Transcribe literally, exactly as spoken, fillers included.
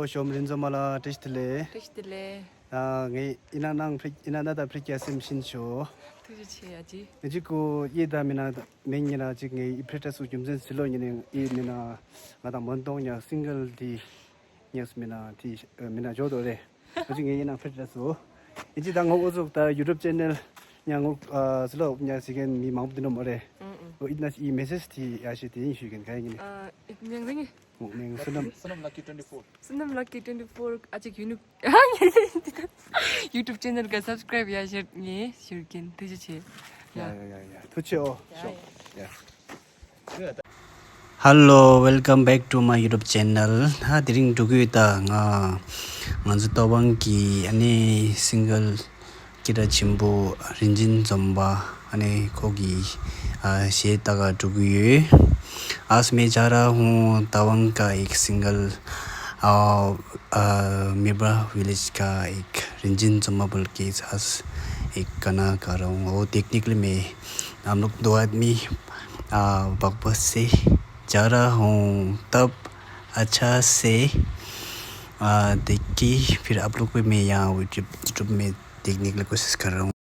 ཨོ་ཤོམ་རིན་ཛོ་མ་ལ་བཀྲ་ཤིས་བདེ་ལེགས། བཀྲ་ཤིས་བདེ་ལེགས། ཨ་ངས་ཨི་ན་ནང་ཕྲི་ཨི་ན་ན་ད་ཕྲི་ཀྱ་སེམས་ཤིན་ཤོ། ཐུགས་རྗེ་ཆེ་ཨ་ཅི། ངས་ཅིག་གོ་ཡེ་ད་མི་ན་མེ་ཉེ་ན་ཅིག་ངས་ཨི་ཕྲི་ཏྲ་སུ་རྒྱུ་མཚན་སི་ལོ་ཉེ་ནས་ཨི་མི་ན་ང་དང་མོན་དོང་ཉ་སིང་གལ་དི་ཉེ་སུ་མི་ན་དི་མི་ན་ཇོ་དོ་རེ། ཨ་ཅི་ངས་ཨི་ན་ཕྲི་ཏྲ་སུ། ཨི་ཅི་ད་ངོ་འོ་ཙོག་ད་ཡུ་ཊུབ་ཅེ་ནལ་ཉ་ངོ་སི་ལོ་ཉ་སི་གན་མི་མང་པོ་དི་ནོ་མོ་རེ། ཨོ་ཨི་ན་ཨི་མེ་སེཇ་དི་ཡ་ཤི་དི་ཡིན་ཤུ་གན་ག་ཡིན་ནི། ཨ་ཨི་མིང་རིང་། ངོ་མིང་སུ་ནམ། Sunam Lucky twenty four. Sunam Lucky twenty four ཨ་ཅིག་ཡུ་ནུ། ཡུ་ཊུབ་ཅེ་ནལ་ག་སབ་སི་ཀ་རེབ་ཡ་ཤེར་ངས་ཞུ་གིན་ཐུགས་རྗེ་ཆེ། ཡ་ཡ་ཡ་ཡ་ཐུགས་རྗེ་ཆེ་ཨོ་ཤོ། ཡ། Hello, welcome back to my YouTube channel. ཧ་དེ་རིང་འགྲོ་གི་ཡོད་ད་ང་ང་ཚོ་ཏོ་བང་གི་ཨ་ནི་སིང་གལ་སྐད་གྲགས་ཆེན་པོ་རིན་ཆེན་འཛོམས་པ་ཨ་ནི་ཁོ་གི་ཨ་གཞས་ལྟ་ག་འགྲོ་གི་ཡོད། आज मैं जा रहा हूँ तवांग का एक सिंगर और मिब्रा विलेज का एक रिंजिन जोमा बोल के साथ एक गाना गा रहा हूँ। वो देखने के लिए मैं हम लोग दो आदमी बकबस से जा रहा हूँ। तब अच्छा से देख के फिर आप लोग को मैं यहाँ यूट्यूब यूट्यूब में देखने के लिए कोशिश कर रहा हूँ।